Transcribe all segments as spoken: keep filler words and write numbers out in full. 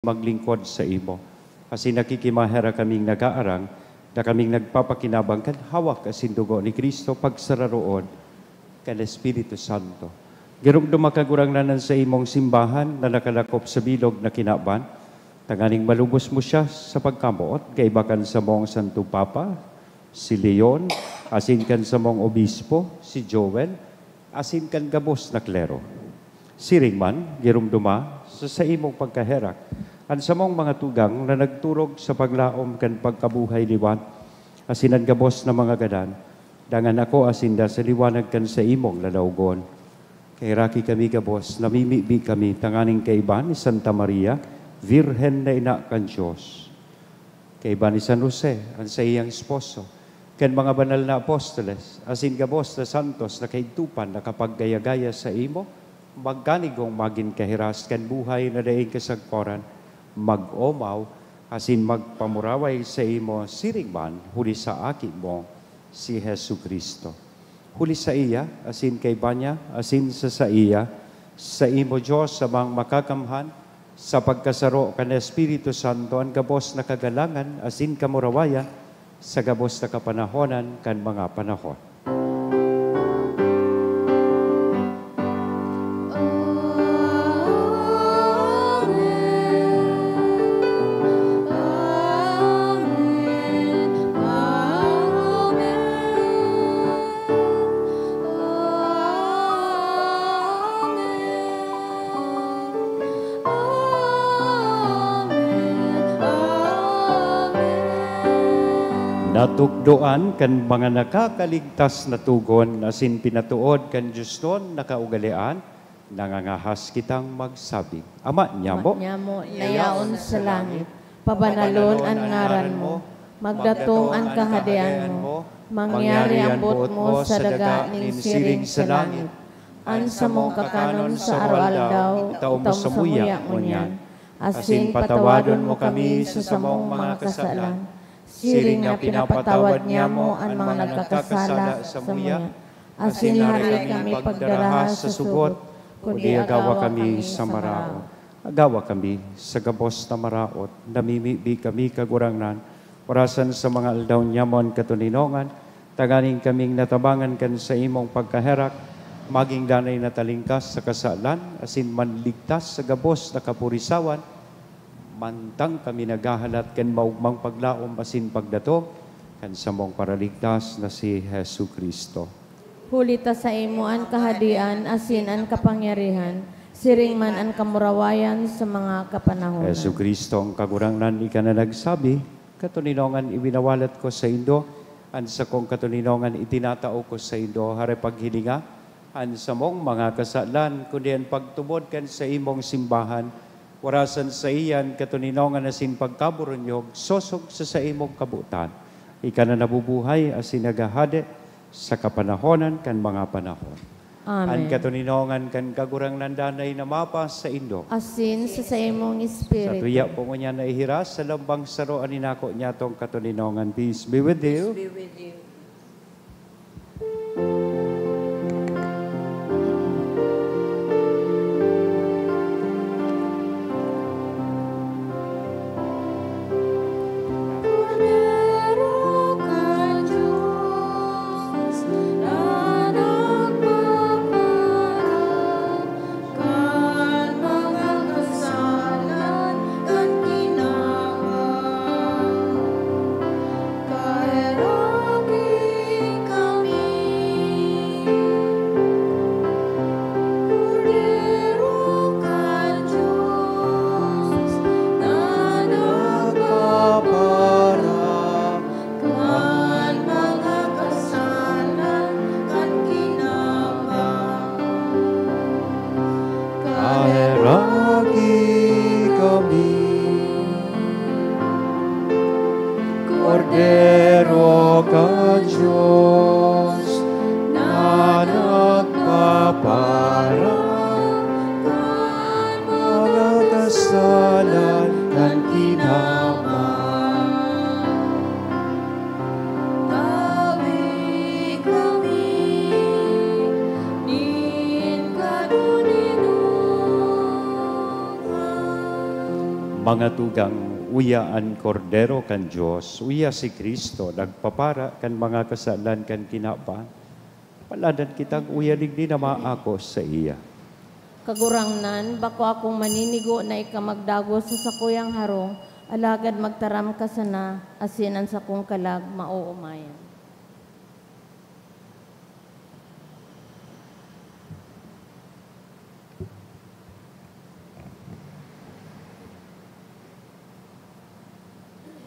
maglingkod saimo. Asin nakikimaherak kaming nag-aarang na kaming nagpapakinabang kan hawak asin dugo ni Cristo, pagsararoon kan Espiritu Santo. Giromdoma, Kagurangnan, an saimong simbahan na nakalakop sa bilog na kinaban, tanganing malubos mo siya sa pagkamoot, kaiba kan samong Santo Papa, si Leon, asin kan samong Obispo, si Joel, asin kan gabos na klero. Siring man, giromdoma sa saimong pagkaherak an samong mga tugang na nagturog sa paglaom kan pagkabuhay liwat, asin an gabos na mga gadan, dangan akoa sinda sa liwanag kan saimong lalawgon. Kaheraki kami gabos, namimibi kami tanganing kaiba ni Santa Maria, Birhen na Ina kan Dios, kaiba ni San Jose, an saiyang esposo, kan mga banal na apostoles, asin gabos na santos na kaidtopan na kapag gaya-gaya saimo, magkanigong magin kahiras kan buhay na daing kasagparan, mag-omaw asin magpamuraway saimo siring man huli sa Aki mo, si Jesu-Cristo. Huli saiya, asin kaiba niya, asin sa saiya, saimo, Dios Amang Makakamhan, sa pagkasaro kan Espiritu Santo, an gabos na kagalangan asin kamurawayan sa gabos na kapanahonan kan mga panahon. Natukdoan kan mga nakakaligtas na togon asin pinatood kan diosnon na kaugalean, nangangahas kitang magsabi, Ama nyamo, Ama nyamo na yaon sa langit, pabanalon an ngaran mo, magdatong an kahadean mo, mangyari an boot mo sa daga nin siring sa langit. An samong kakanon sa aroaldaw, itao mo samuya ngunyan. Asin patawadon mo kami sa samong mga kasalan, siring na pinapatawad nyamo an mga nagkakasala samuya. Asin hari kami pagdaraha sa sugot, kundi agawa kami sa maraot. Agawa kami sa gabos na maraot, namimibi kami, Kagurangnan, orasan sa mga aldaw nyamon katoninongan, tanganing kaming natabangan kan saimong pagkaherak, magin danay na talingkas sa kasalan, asin manligtas sa gabos na kapurisawan, mantang kami naghahalat kan maogmang paglaom asin pagdatong kan samong Paraligtas na si Jesu-Cristo. Huli ta saimo an kahadean asin an kapangyarihan, siring man an kamurawayan sa mga kapanahonan. Jesu-Cristo, an Kagurangnan, ika na nagsabi, "Katoninongan iwinawalat ko saindo, an sakong katoninongan itinatao ko saindo." Hare paghilinga an samong mga kasalan, kundi an pagtubod kan saimong simbahan, orasan saiya an katoninongan asin pagkaboronyog sosog sa saimong kabotan. Ika na nabubuhay asin naghahade sa kapanahonan kan mga panahon. Amen. An katoninongan kan Kagurangnan danay na mapasaindo. Asin sa saimong espiritu. Satuya po ngunyan na ihiras sa lambang saro an inako niyatong katoninongan. Peace be with you. Peace be with you. Kan mga kasalan kan kinaban, kaheraki kami. Kordero kan Dios na nagpapara kan mga kasalan kan kinaban, kaheraki kami. Kordero kan Dios na nagpapara kan mga kasalan kan kinaban, tawi kami nin katoninongan. Mga tugang, uya an Kordero kan Dios, uya si Cristo, nagpapara kan mga kasalan kan kinaban. Paladan kitang uya digdi na maako saiya. Kagurangnan, bako akong maninigo na ika magdagos sa sakuyang harong, alagad magtaram ka sana, asin an sakong kalag maoomayan.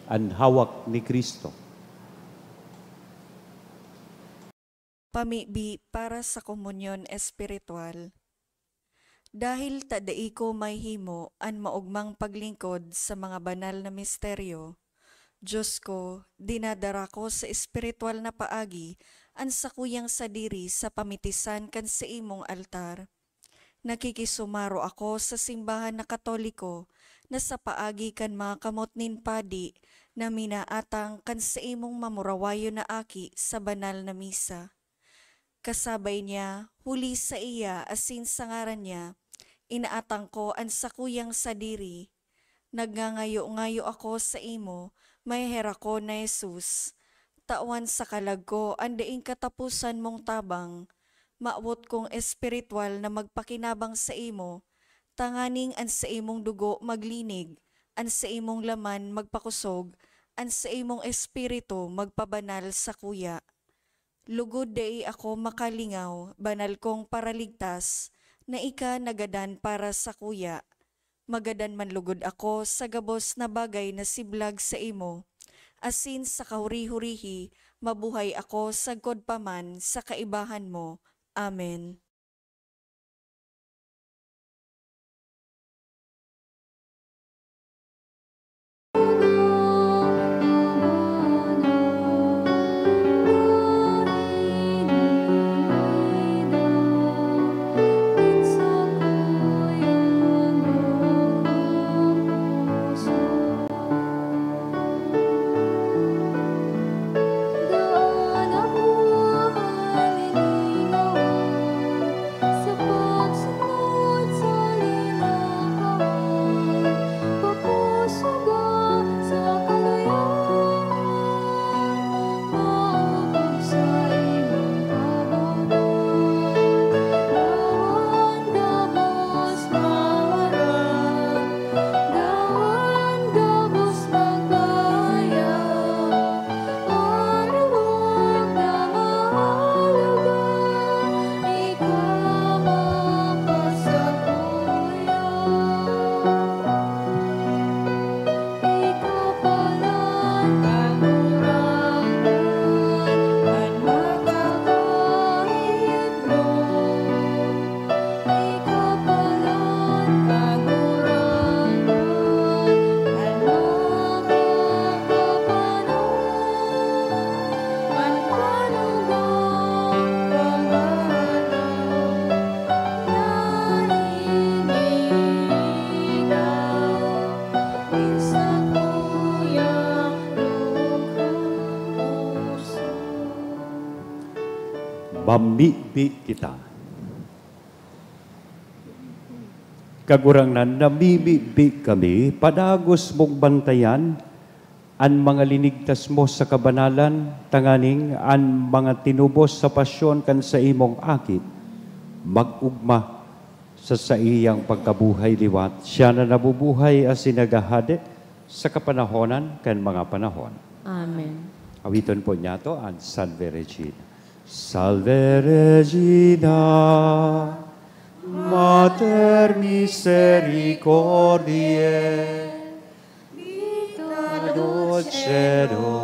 An hawak ni Cristo. Pamibi para sa komunyon espiritual. Dahil ta dai ko mahimo an maogmang paglingkod sa mga banal na misteryo, Dios ko, dinadara ko sa espiritual na paagi an sakuyang sadiri sa pamitisan kan saimong altar. Nakikisumaro ako sa simbahan na Katoliko na sa paagi kan mga kamot nin padi na minaatang kan saimong mamurawayon na aki sa banal na misa. Kasabay niya, huli saiya asin sa ngaran niya, inaatang ko an sakuyang sadiri. Nagngangayo-ngayo ako saimo, maheherakon na Jesus. Tawan sa kalag ko an daing kataposan mong tabang. Mawot kong espiritual na magpakinabang saimo, tanganing an saimong dugo maglinig, an saimong laman magpakosog, an saimong espiritu magpabanal sakuya. Lugod dai ako makalingaw, banal kong Paraligtas, na ika nagadan para sakuya. Magadan man lugod ako sa gabos na bagay na siblag saimo, asin sa kahuri-hurihi mabuhay ako sagkod pa man sa kaibahan mo. Amen. Mamibi kita. Kagurangnan, namimibi kami, padagos mong bantayan an mga linigtas mo sa kabanalan, tanganing an mga tinubos sa pasyon kan saimong Aki mag-ogma sa saiyang pagkabuhay liwat. Siya na nabubuhay asin naghahade sa kapanahonan kan mga panahon. Amen. Awiton po niyato an Salve Regina. Salve Regina, Mater misericordiae, vita dulcedo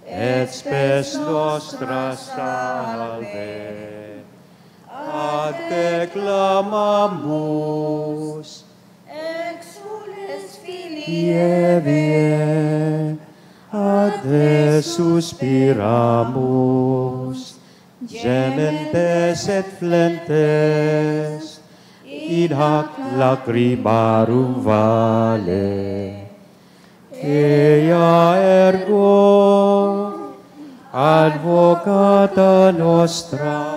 et spes nostra salve. Ad te clamamus, exsules Filii Evae, ad te suspiramus, gementes et flentes in hac lacrimarum vale. Ea ergo advocata nostra.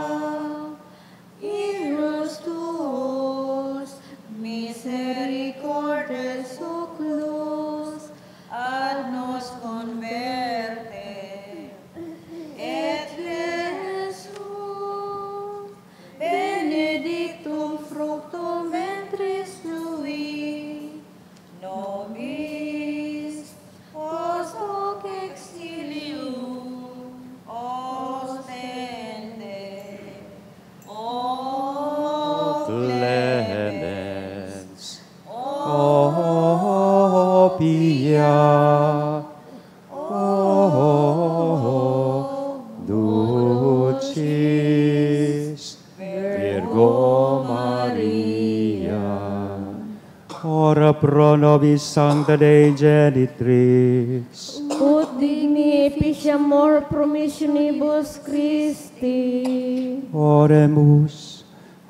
Illos tuos, misericordes Luz, at nos converte. Et Jesus, benedictum fructum ventris tui, nobis, post hoc exilium ostende. O clemens, o pia, o dulcis Virgo Maria. Ora pro nobis Sancta Dei Genitrix. Ut digni efficiamur promissionibus Christi. Oremus.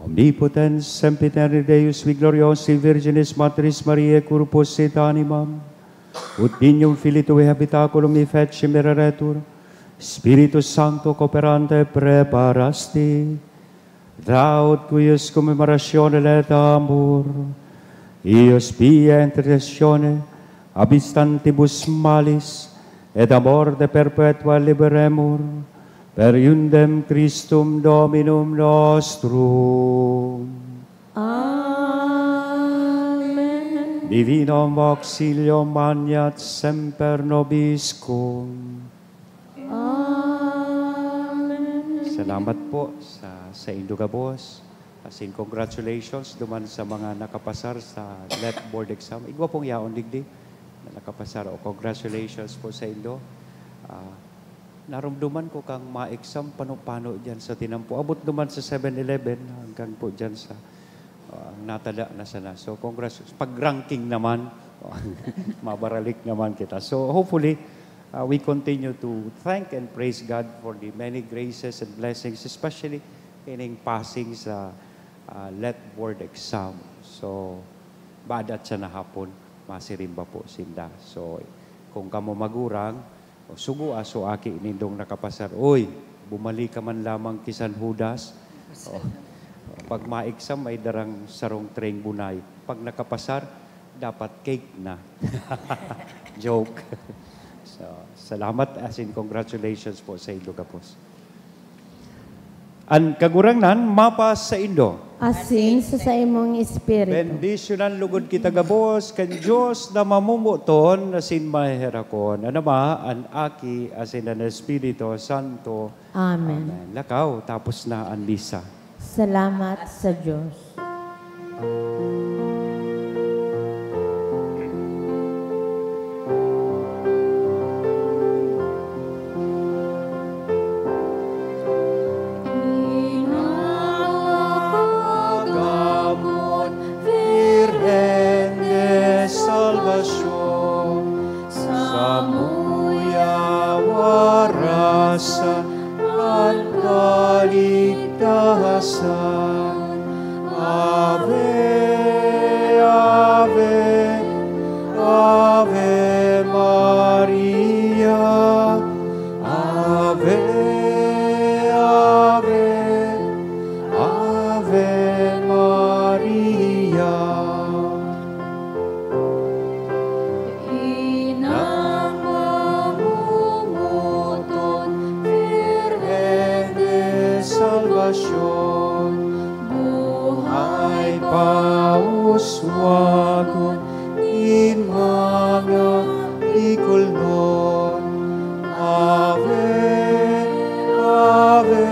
Omnipotens, sempiterni Deus, qui gloriosi Virginis Matris Mariae corpus et animam, ut dignum filii tui habitaculum efficiem ereretur, Spiritus Sancto cooperante preparasti. Thou, ut cuius commemoratione laetamur, eius pia intercessione ab instantibus malis et a morte perpetua liberemur, per eundem Christum Dominum nostrum. Amen. Divinum auxilium maneat semper nobiscum. Amen. Salamat po sa, sa saindo gabos. As in, congratulations duman sa mga nakapasar sa let board exam. Igwa pong yaon digdi na nakapasar. O, congratulations po saindo. Ah, narumduman ko kang ma-exam pano-pano diyan sa tinampo. Abot duman sa Seven Eleven hanggang po diyan sa, ah, ang natada na sana. So, congrats. Pag-ranking naman, mabaralik naman kita. So, hopefully, ah, we continue to thank and praise God for the many graces and blessings, especially ining passing sa, ah, let board exam. So, badat sa nahapon, masirimba po sinda. So, kung kamo magurang, o, sugoa so aki nindong nakapasar. Uy, bumali ka man lamang ki San Judas. O, pag ma-exam, may darang sarong tray bunay. Pag nakapasar, dapat cake na. Joke. So, salamat, as in, congratulations po saindo gabos. An Kagurangnan mapasaindo. Asin sa saimong espiritu. Bendisyonan lugod kita gabos kan Dios na mamomoton asin maheherakon, an Ama, an Aki, asin an Espiritu Santo. Amen. Amen. Lakaw, tapos na an misa. Salamat sa Dios. Virgen de Salvacion, samuya warasan an kaligtasan. Ave, ave, Ave Maria. Ave, ave, Ave Maria. Inang mamomoton, Virgen de Salvacion, buhay pauswagon nin mga ikulnon. Ave, ave,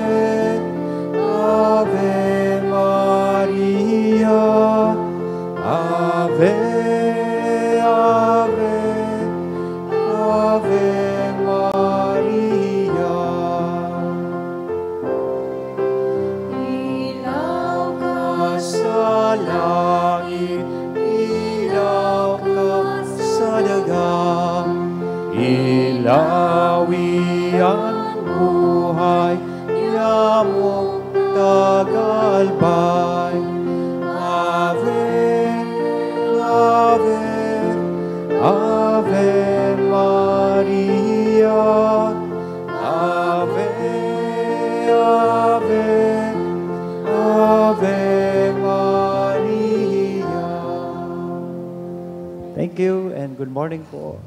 Ave Maria. Ave, ave, Ave Maria. Ilaw ka sa langit, ilaw ka sa daga, ilawi an buhay, nyamong tagalbay. Ave, ave, Ave Maria. Ave, ave, Ave Maria. Thank you and good morning po.